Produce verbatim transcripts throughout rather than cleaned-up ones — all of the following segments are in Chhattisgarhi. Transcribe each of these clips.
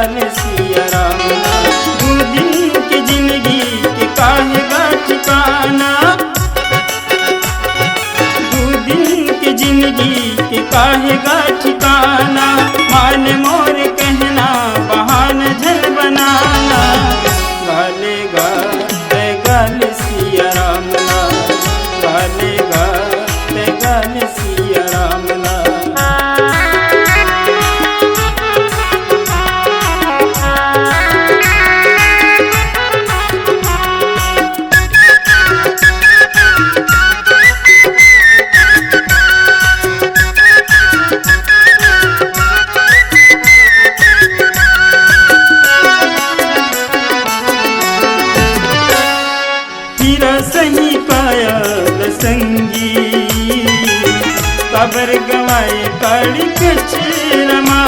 सिया राम ला। दू दिन के जिंदगी के काहे बा ठिकाना, दू दिन के जिंदगी के काहे बा ठिकाना, मान मोर कहना बहाना झन बनाना। गा ले गा, तैं गा ले सिया राम ला, गा ले गा, तैं गा ले सिया राम ला। हीरा सही पायल संगी, काबर गवाए काली कचेर मा।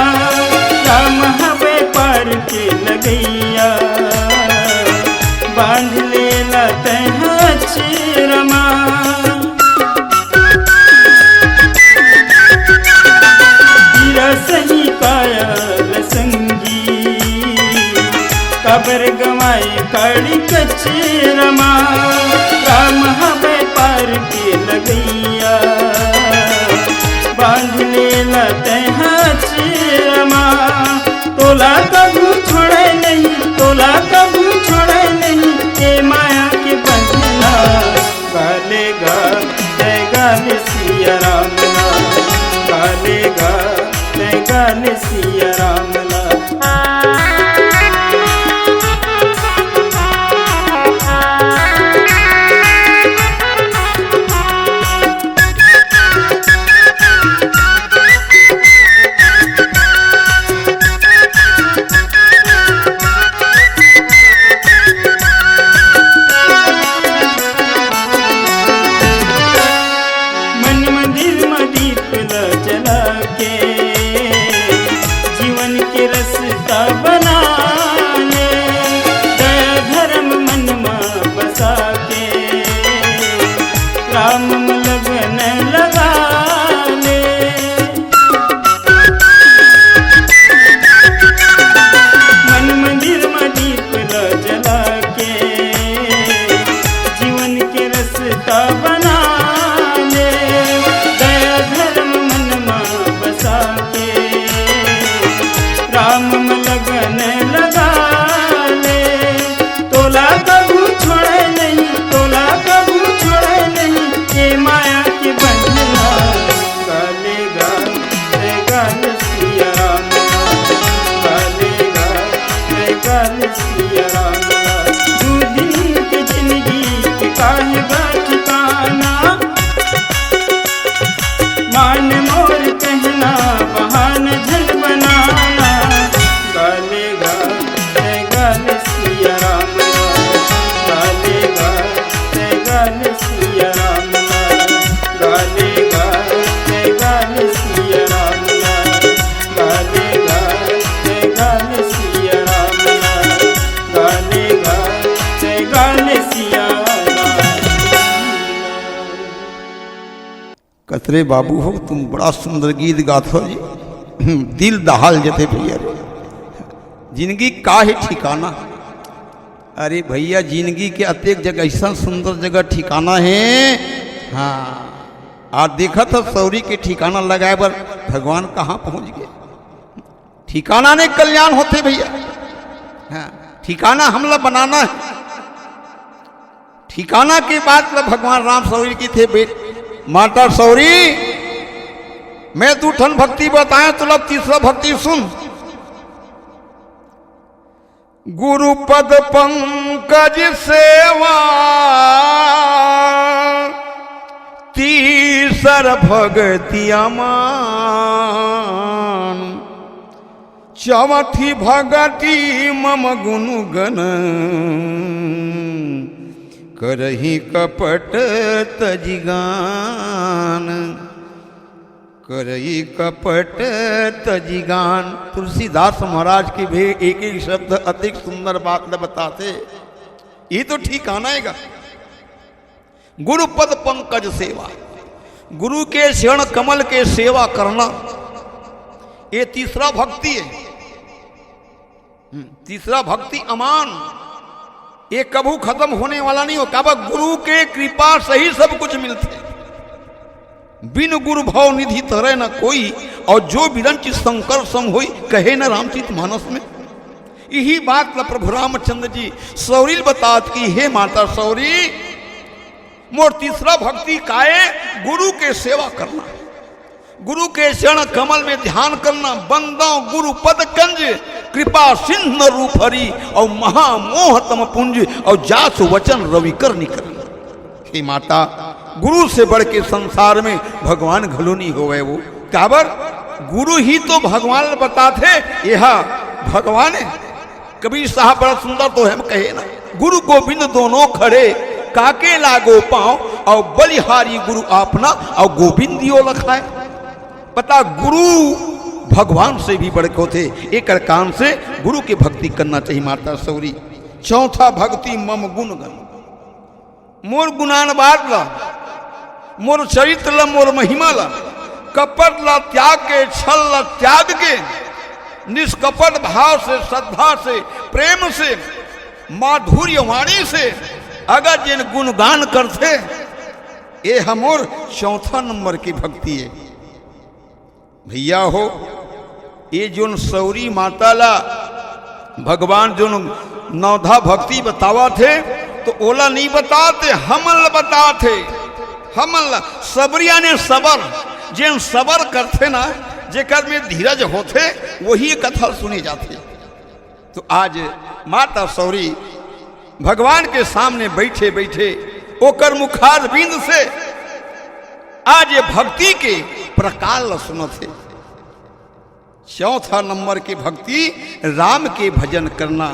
राम हवे पार के लगैया, बांध लेला तैं हा चेर मा। हीरा सही पायल संगी, काबर गवाए काली कचेर मा। राम हवे पार के लगैया, बांध लेला तैं हा चेर मा। तोला कभू छोड़े नहीं, तोला कभू छोड़े नहीं, ए माया के बंधना। गा ले गा, तैं गा ले सिया राम ला, गा ले गा, तैं गा ले सिया राम ला। मन मंदिर म दीप ल जला के, जीवन के रस्ता बना ले। दया धर्म मन म बसा के, राम म लगन लगा ले। मन मंदिर म दीप ल जला के, जीवन के रस्ता बना ले। दया धर्म मन म बसा के, राम म लगन लगा ले। तोला कभू छोड़े नहीं, तोला कभू छोड़े नहीं, ए माया के बंधना। गा ले गा, तैं गा ले सिया राम ला, गा ले गा, तैं गा ले सिया राम ला। दू दिन के जिंदगी के काहे बा ठिकाना, मान मोर कहना बहाना झन बनाना। गा ले गा, तैं गा ले सिया राम ला, गा ले गा, तैं गा ले सिया राम ला, गा ले गा, तैं गा ले सिया राम ला, गा ले गा, तैं गा ले सिया राम ला, गा ले गा, तैं गा ले सिया राम ला। कतरे बाबू हो, तुम बड़ा सुंदर गीत गात हो जी। दिल दहाल जथे भैया रे। जिंदगी का हे ठिकाना? अरे भैया, जिंदगी के अतेक जगह, ऐसा सुंदर जगह ठिकाना हे। हाँ, आज देखत हो सौरी के ठिकाना लगाए बर भगवान कहाँ पहुँच गए। ठिकाना ने कल्याण होथे भैया। हाँ, ठिकाना हमला बनाना हे। ठिकाना के बात ल भगवान राम सौरी कथे, बेट, माता सौरी, मैं दू ठन भक्ति बताएंव, तोला तीसरा भक्ति सुन। गुरु पद पंकज सेवा, तीसर भगति अमान। चौथी भगति मम गुन गन, करही कपट तजि गान। करही कपट तजि गान। तुलसीदास महाराज के भी एक एक शब्द अतिक सुंदर बात ल बताथे। ये तो ठिकाना हे गा। गुरु पद पंकज सेवा, गुरु के चरण कमल के सेवा करना, ये तीसरा भक्ति हे। तीसरा भक्ति अमान, ये कभू खत्म होने वाला नहीं हो। काबर गुरु के कृपा से ही सब कुछ मिलथे। बिन गुरु भव निधि तरै न कोई, और जो बिरंचि शंकर सम होई, कहे न रामचरित मानस में। यही बात ला प्रभु रामचंद्र जी सौरी ल बतात कि हे माता सौरी, मोर तीसरा भक्ति काय? गुरु के सेवा करना, गुरु के चरण कमल में ध्यान करना। बंदौं गुरु पद कंज, कृपा सिंधु रूप हरि, और महामोह तम पुंज, और जासु वचन रवि कर निकरी। हे माता, गुरु से बढ़ के संसार में भगवान घलो नहीं होवे वो। काबर? गुरु ही तो भगवान ल बताथे, यह भगवान है। कबीर साहब बड़ा सुंदर तो हम कहे ना, गुरु गोविंद दोनों खड़े, काके लागो पाँव, और बलिहारी गुरु आपना, और गोविंद दियो लखाए। पता, गुरु भगवान से भी बढ़ के होथे। एकर कारण से गुरु की भक्ति करना चाहिए माता सौरी। चौथा भक्ति मम गुण गन, मोर गुणानुवाद ला, मोर चरित्र ला, मोर महिमा ला, कपट ला त्याग के, छल ला त्याग के, निष्कपट भाव से, श्रद्धा से, प्रेम से, माधुर्य वाणी से अगर जेन गुणगान करथे, ये हमर चौथा नंबर की भक्ति है। भैया हो, ये जोन सौरी माता ला भगवान जोन नौधा भक्ति बतावत हे, तो ओला नहीं बताते, हमन ला बताते। हमन ला, सबरिया ने सबर, जेन सबर करथे ना, जेकर में धीरज होथे, वही ये कथा सुने जाथे। तो आज माता सौरी भगवान के सामने बैठे बैठे ओकर मुखारविंद से आज ये भक्ति के प्रकार ल सुनत हे। चौथा नंबर के भक्ति राम के भजन करना,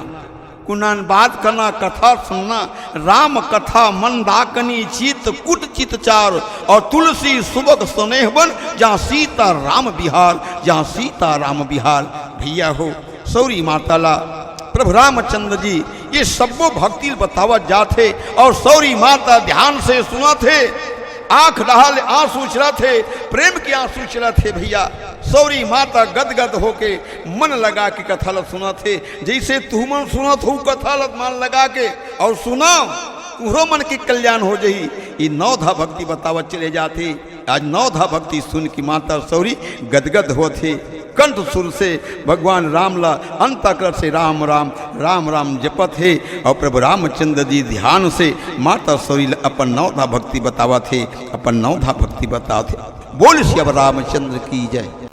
गुणानुवाद करना, कथा सुनना। राम कथा मंदाकिनी चित कुट चित चार, और तुलसी सुबक स्नेह वन, जहाँ सीता राम बिहार, जहाँ सीता राम बिहार। भैया हो, सौरी माता ला प्रभु रामचंद्र जी ये सब्बो भक्ति ल बतावत जात हे, और सौरी माता ध्यान से सुनत हे, आंख डहार ले आंसू चलत हे, प्रेम के आंसू चलत हे। भैया, सौरी माता गदगद होके मन लगा के कथा ल सुनत हे, जैसे तुमन सुनत हो कथा ल मन लगा के, और सुना, तुहरो मन के कल्याण हो जही। ये नौधा भक्ति बतावत चले जात हे। आज नौधा भक्ति सुन के माता सौरी गदगद होत हे, कंठ सुर से भगवान राम ला अंतःकरण से राम राम, राम राम जपत हे, और प्रभु रामचंद्र जी ध्यान से माता सौरी ला अपन नौधा भक्ति बतावत हे, अपन नौधा भक्ति बतावत हे। बोल सियावर रामचंद्र की जय।